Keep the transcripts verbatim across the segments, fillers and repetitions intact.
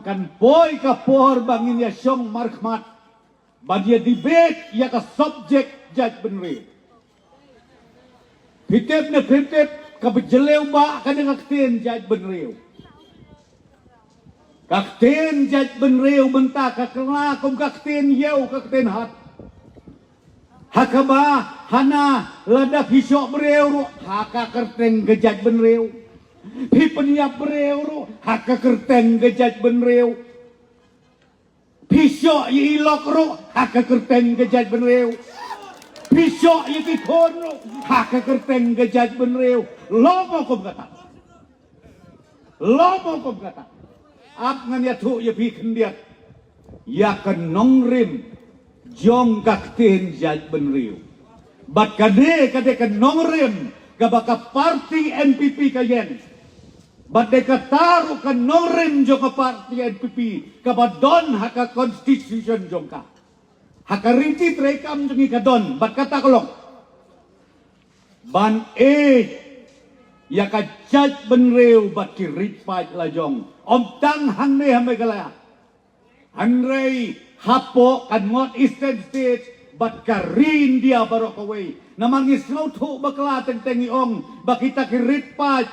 Kan poi ka por ba ngin ïa shong markhmat ban ïa debate ïa ka subject jaitbynriew. Phi tip ne phim tip, kaba jylliew ba ka dei ka ktien jaitbynriew. Ka ktien jaitbynriew mynta ka kylla kum ka ktien ïew, ka ktien hat. Ha kaba hana lada phi shoh briew ruh ha ka kyrteng ka jaitbynriew. Phi pynïap briew ruh ha ka kyrteng ka jaitbynriew. Phi shoh ïa i lok ruh ha ka kyrteng ka jaitbynriew. Phi shoh ïa ki khun ruh ha ka kyrteng ka jaitbynriew. Long mo kum kata. Long mo kum kata. Ap ngan ïathuh ïa phi khyndiat ïa ka nongrim jong ka ktien jaitbynriew. Bad kane ka dei ka nongrim kaba ka parti N P P ka ïeng. Bad dei kata ruh ka nongrim jong ka parti N P P kaba don ha ka constitution jong ka. Ha ka riti treikam jong ngi ka don, bad kata ka long ban ïeit ïa ka jaitbynriew bad ki rit paid la jong. Ym tang hangne ha Meghalaya, hynrei hapoh ka North Eastern States bad ka ri India baroh kawei. Namar ngi sngewthuh bakla teng teng ngi ong ba kita ki rit paid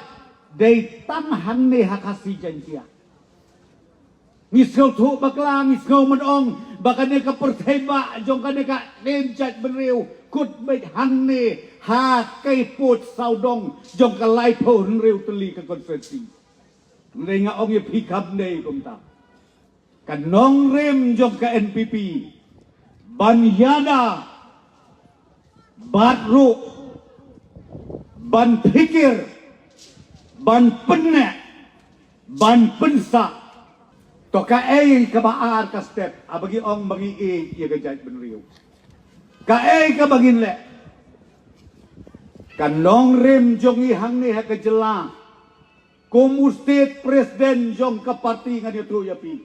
dei tang hangne ha Khasi Jaiñtia. Ngi sngewthuh bakla, ngi sngew mad ong ba kane ka pyrthei ba jong kane ka ktien jaitbynriew kut beit hangne ha ka pud sawdong jong ka laiphew hynriew tylli ka constituency. Hynrei nga ong ïa phi kam dei kumta. Ka nongrim jong ka N P P ban ïada bad ruh ban phikir, ban pynneh, ban pynsah. To kaei kaba ar ka step haba ngi ong ba ngi ïeit ïa ka jaitbynriew? Kaei kaba ngin leh? Ka nongrim jong ngi hangne ha ka jylla, kum u state president jong ka parti ngan ïathuh ïa phi.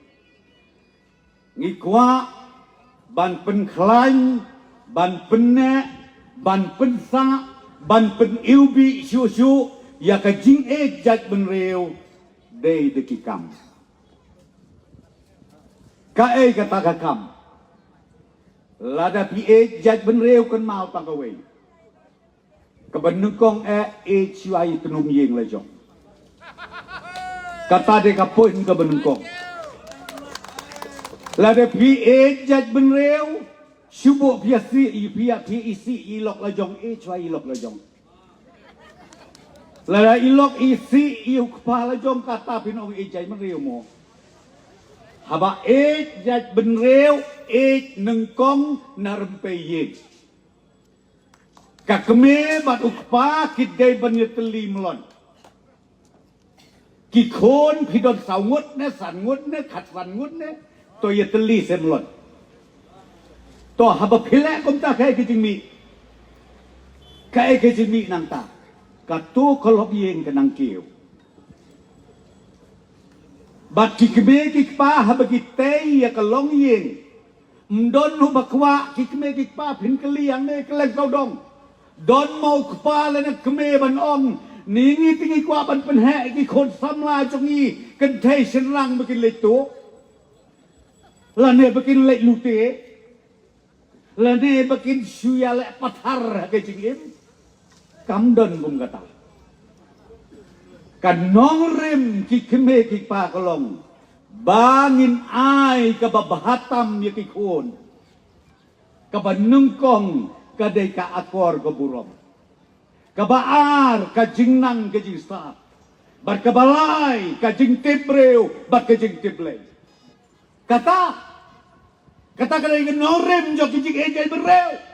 Ngi kwah ban pynkhlaiñ, ban pynneh, ban pynsah, ban pyniwbih shuh shuh ïa ka jingïeit jaitbynriew dei da ki kam. Kaei kata ka kam? Lada phi ïeit jaitbynriew, kynmaw tang kawei. Kaba nyngkong, eh, ïeit shuwa ïa i tnum ïing la jong. Kata dei ka point kaba nyngkong. Lada phi ïeit jaitbynriew, shu buh phi isih, phi ïa, phi isih ïa i lok la jong, ïeit shuwa ïa i lok la jong. Lada i lok isih ïa u kpa la jong, kata phin ong ïeit jaitbynriew mo? Haba ïeit jaitbynriew, ïeit nyngkong na rympei ïing. Ka kmie bad u kpa ki dei ban ïa tylli mlien. Ki khun, phi don saw ngut ne, san ngut ne, khatsan ngut ne, to ïa tylli seh mlien. To haba phi leh kumta, kaei ka jingmih? Kaei ka jingmih nangta? Kato ka lok ïing ka nang kiew. Bad ki kmie ki kpa haba ki tei ïa ka longïing, ym don uba kwah ki kmie ki kpa phin kylli hangne kylleng sawdong. Don mo u kpa lane kmie ban ong, ni ngi te ngi kwah ban pynheh ïa ki khun samla jong ngi kynthei shynrang ba kin leit tuh, lane ba kin leit lute, lane ba kin shu ïaleh pathar ha ka jingim? Kam don kum kata. Ka nongrim ki kmie ki kpa ka long ba ngin ai kaba bha tam ïa ki khun. Kaba nyngkong ka dei ka akor ka burom. Kaba ar ka jingnang ka jingstad. Bad kaba lai ka jingtip briew bad ka jingtip Blei. Kata, kata ka dei ka nongrim jong ka jingïeit jaitbynriew.